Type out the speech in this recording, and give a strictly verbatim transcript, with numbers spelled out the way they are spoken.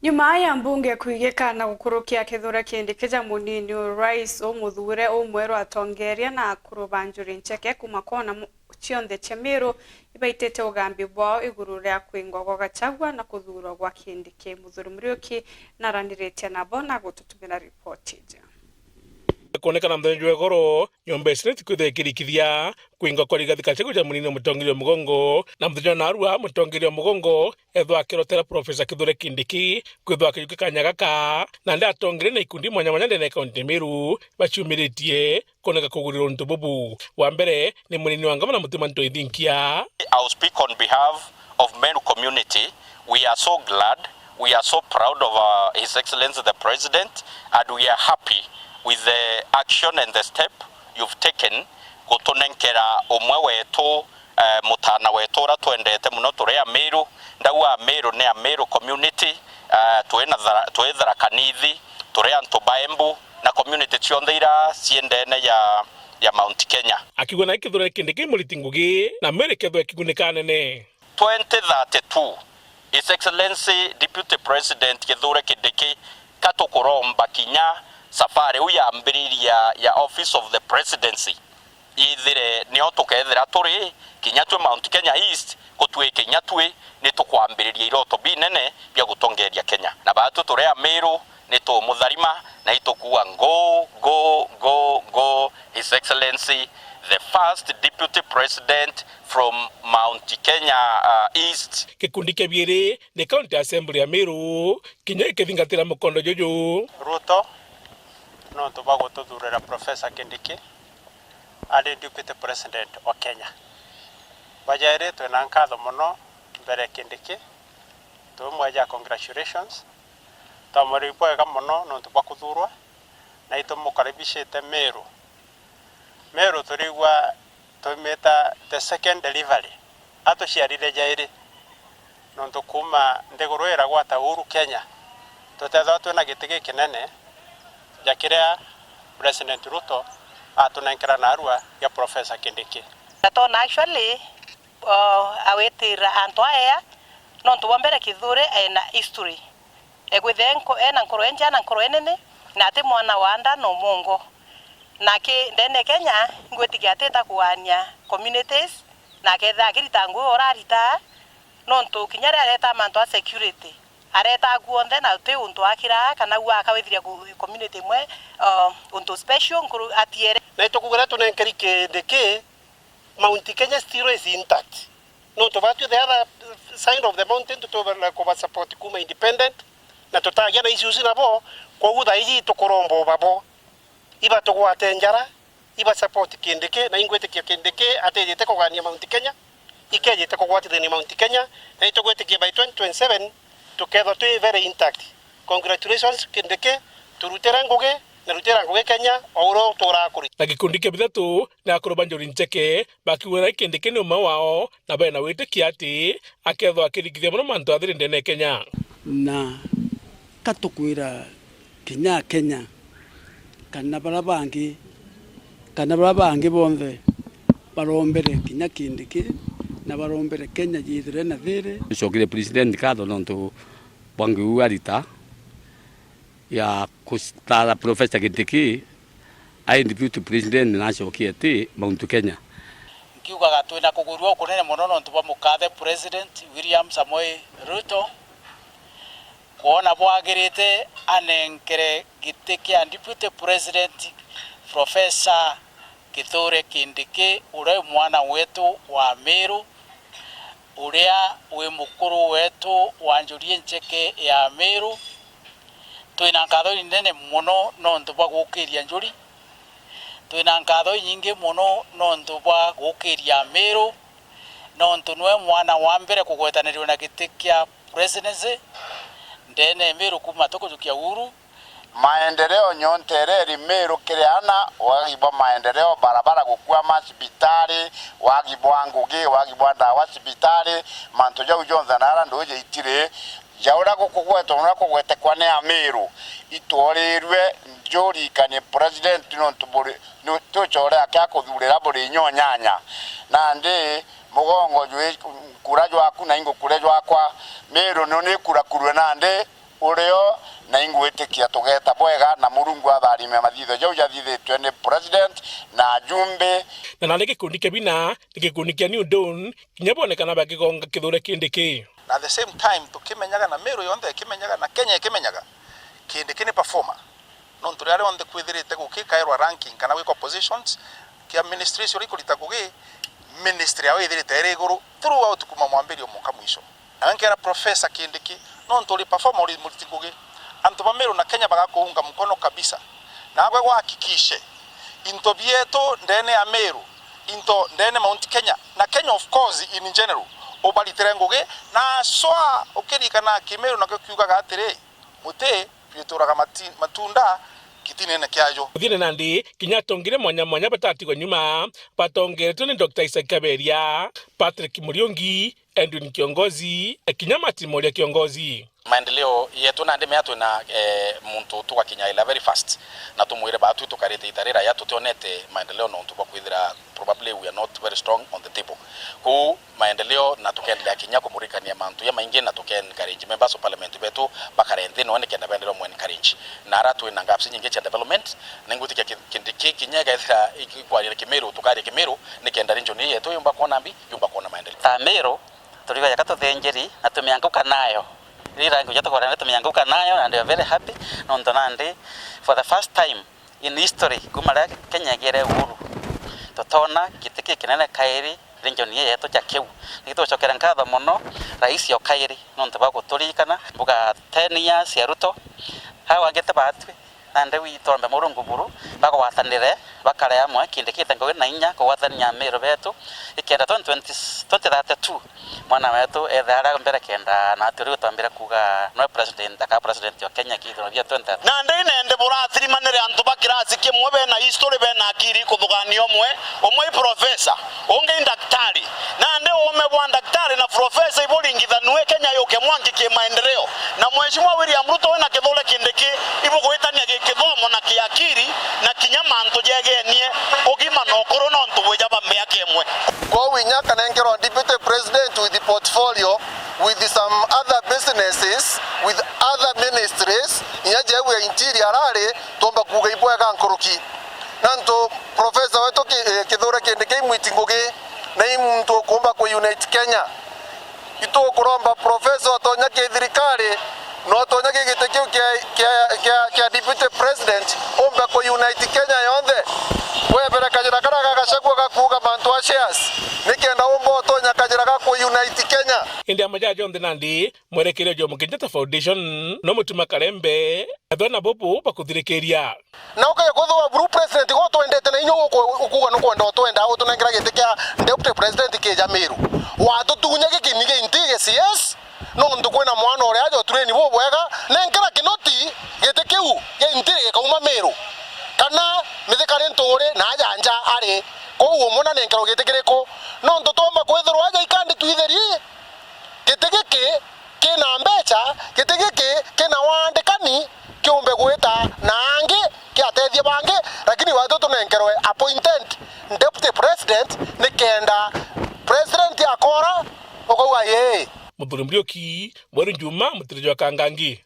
Nyuma ya mbunge kwigika na gukurukia Kithure Kindiki ja munini urais umuthure umweru, atongeria na akuru ba njuri ncheke kuma kona mu-, cionthe cia Meru ibaitite ugambi bwao iguru ria kwingwa gwa Gachagua na kuthuurwa gwa Kindiki. Muthuri Muriuki naraniritie nabo na gututumira ripoti iji. Kuonekana muthenya jwa igoro, nyomba ya Senate kwithirwa ikirikithia kwingwa kwa Rigathi Gachagua ja munini wa mutongeria wa mugongo, na muthenya wa narua mutongeria wa mugongo ethwa akirotera Professor Kithure Kindiki kwithwa akijukia kanya gaka, na ndi atongeria na ikundi mwanya mwanya ndene ya kaunti ya Meru baciumiritie kuoneka kugurirwa untu bubu. Wa mbere ni munini wa ngavana Mutuma Ntoithinkia. I'll speak on behalf of Meru community. We are so glad, we are so proud of, uh, His Excellency the President, and we are happy with the action and the step you've taken gutunenkera umwe wetu, eh, mutana wetu uria twendete muno, turi Amiru. Ndauga Amiru ni Amiru community, eh, twi na Thara-, twi Tharaka Nithi, turi antu ba Embu na community cionthe iria cii ndene ya, ya Mount Kenya. Akiuga na Kithure Kindiki muriti ngugi na Meru ikethwa ikigunika nene. Twenty thirty-two, His Excellency Deputy President Kithure Kindiki, ka tukuromba kinya safari iu yambiriria ya Office of the Presidency, ithire nio tukethira turi kinya twi Mount Kenya East, gutwike kinya twi ni tukwambiriria iroto binene bia gutongeria Kenya. Na batu turi Amiru ni tumutharima na itukuuga, "Go, go, go, go, His Excellency, the first Deputy President from Mount Kenya, uh, East." Gikundi kia biiri ni County Assembly ya Meru, kinya ikithingatira mukondo juju. Ruto, nontu bwa gututhurira Professor Kindiki ari Deputy President wa Kenya. Bwa jairi, twina nkatho mono mbere ya Kindiki, tumweja congratulations. Twamuri bwega mono nontu bwa kuthurwa, na itumukaribishite Meru. Meru turigwa twimita the second delivery, atuciarire jairi, nontu kuuma nthiguru iragwata Uhuru Kenya, tutethwa twina giti gikinene ja kiria President Ruto atunenkera narua gia Professor Kindiki. Na twona actually, uh, agwitira antu aya, nontu bwa mbere Kithure ena history. Egwithia enko-, ena nkoro enja na nkoro enene, na ati mwana wa nda na umungo. Na aki ndene Kenya, ngwitikia atita kugania communities, na akethira akirita ngugi urarita, nontu kinya riria areta mantu a security, areta kuonthe na uti untu akiraa kana ua akawithiria ku-, community imwe, uh, untu special nkuru atiere. Na itukugira tunenkeri Kindiki, Mount Kenya still is intact. Nontu batu the other side of the mountain tutubera kuba support kuma independent, na tutagia na issues nabo, koguo thaa iji tukuromba ubabo. Ibatugwate njara, iba support Kindiki, na ingwitikia Kindiki atijite kugania Mount Kenya, ikejite kugwatithania Mount Kenya, na itugwitikia by twenty twenty-seven tukethwa twi very intact. Congratulations Kindiki, turutire ngugi, na rutira ngugi Kenya, o uria uturaa kuri. Na gikundi kia bithatu ni akuru ba njuri ncheke, bakiuga na Kindiki ni umwe wao, na bena witikio ati akethwa akirikithia mono mantu athiri ndene ya Kenya. Na ka tukwira kinya Kenya, kana bara bangi, kana bara bangi bonthe barombere kinya Kindiki, na barombere Kenya yithire na thiri. Ncokire President nkatho nontu bwa ngugi arita ya gutara Professor Kindiki ai Deputy President na acokie ati Mount Kenya. Nkiugaga twina kugurua kunene mono nontu bwa mukathe President William Samoei Ruto, kwona bwagirite anenkere giti kia Deputy President Professor Kithure Kindiki, uria wi mwana wetu wa Meru, uria wi mukuru wetu wa njuri incheke ya Meru. Twina nkatho inene mono nontu bwa gukiria njuri. Twina nkatho inyingi mono nontu bwa gukiria Meru, nontu niwe mwana wa mbere kugwetanirua na giti kia presidency ndene ya Meru kuma tukujukia Uhuru. Maendeleo nyonthe iria iri Meru kiri ana, wagi bwa maendeleo, barabara gukwama, cibitari, wagi bwa ngugi, wagi bwa ndawa cibitari, mantu jau jonthe na ara nduuji itiri, ja uria gukugwetwa na uria kugwetekwa ni Amiru, itworirue njurikanie president nontu buri, ni, ti ucore ake akuthurira buri inyonyanya. Nandi mugongo jwi kura jwaku na ingu kure jwakwa, Miru ni nikurakurue nandi Urio na ingwitikia tugeta bwega na Murungu atharime mathitho jau jathithitue ni president na ajumbe. Na nandi gikundi kia bina ni gikundi kia New Dawn, kinya bonekana bakigonga Kithure Kindiki. Na at the same time, tukimenyaga na Meru yonthe ikimenyaga na Kenya ikimenyaga, Kindiki ni performer. Nontu riria rionthe kwithirite gukikairwa ranking kana gwikwa positions, kia ministries uria ikurita ngugi, ministry yao ithirite iri iguru throughout kuma mwambirio muka mwisho. Na nkera Professor Kindiki, nontu uri performer, uri muriti ngugi, antu ba Meru na Kenya bagakuunga mukono kabisa. Nagwe gwakikishe into bietu ndene ya Meru, into ndene Mount Kenya, na Kenya of course in general, ubaritire ngugi, na aswa ukirikana Kimeru nakio kiugaga atiri, muti jwituraga mati-, matunda kitinene kiajo. Uthiene nandi, kinya atongeria mwanya mwanya batatigwa nyuma, batongeretwe ni Doctor Isaac Kaberia, Patrick Muriungi, Edwin Kiongozi, kinya Martin Moria Kiongozi. Maendeleo yetu nandi mea twina, eh, muntu tugakinya ila very fast, na tumwire baatwi tukarite ita riraya tutionete maendeleo nontu bwa kwithira probably we are not very strong on the table. Kuu maendeleo na tukendelea kinya kumurikania mantu jamaingi na tuke encourage members of parliament betu bakare nthi noe nikenda bendelea mu encourage. Na ara twina gaps nyingi cia development, na ingwitikia ki-, kindi ki kinya igethira ikwaria Kimiru, tukaria Kimiru nikenda region ii yetu yumba kwona mbi, yumba kwona maendeleo. Ta Miru, turiuga jaka tuthinjiri na tumianguka nayo. Iri rangi ja tukorana na tumianguka nayo, and we are very happy, nontu nandi for the first time in history, kuma riria Kenya igiere uhuru, tutona giti kikinene kairi region ii yetu ja kiu. Niki tugucokera nkatho mono Rais o kairi nontu bwa guturirikana mbuga ten years ya Ruto. Aa wangite baatwi, nandi wi tombe Murungu buru, bagwatanire, bakare amwe, kindi kite ngugi na inya kugwatania Amiru betu, ikenda twenty twenty, twenty thirty-two, mwana wetu ethe aria mbere kenda na aturi utwambire kuuga noe president, akaa president o Kenya kithurano gia twenty thirty. Nandi nende buratirimanire antu ba kirasi kimwe bena history, bena akiri kuthugania umwe, umwe i professor, ungi i daktari. Nandi uume bwa daktari na professor iburingithanue Kenya yuke mwanki kimaendeleo. Na Mheshimiwa William Ruto wina Kithure Kindiki ibugwitania gikithomo na kiakiri na kinya mantu jegenie ugima na ukuru nontu bwija ba mbeya kimwe. Kwou inya akanenkerwa deputy president with portfolio with some other businesses with other ministries, inya jeu ya interior arari, twomba kuuga ibwega nkuruki. Nontu professor wetu Ki-, eh, Kithure Kindiki imwiti ngugi, na i muntu ukumba ku unite Kenya. Itukuromba professor utonya ki thirikari, na utonya ki giti kiu kia, kia, kia, kia deputy president, umbe ku unite Kenya yonthe. Webere kajira karia ga Gachagua ga kuuga mantu a shares, nikenda umba utonya kajira ga ku unite Kenya. Indi amwe ja jonthe nandi, mwerekerio jwa Kenyatta Foundation no mutuma karembe, ethwa na bubu bakuthirikiria. Na ukaja kwithirwa buru president go twendete na inya uku-, ukuuga nukwenda utwenda utunengera giti kia deputy president kija Miru. Watutunya gikini gia inti gi C S, nontu kwina mwana uria aja utureni bubwega, nenkera Kinoti giti kiu gia inti gikauma Miru. Kana Mithika ni nturi na aja nja ari kuu umuna nenkerwa giti kiriku? Nontu twomba kwithirwa aja ikandi twitheri. Giti giki kina mbecha, giti giki kina waandikani kiumbe gwita na angi kiatethie bangi, lakini watu tunenkerwe appointed deputy president nikenda president akora ukauga yee. Muthuri Muriuki, Mweru Njuma, mutiri jwa Kangangi.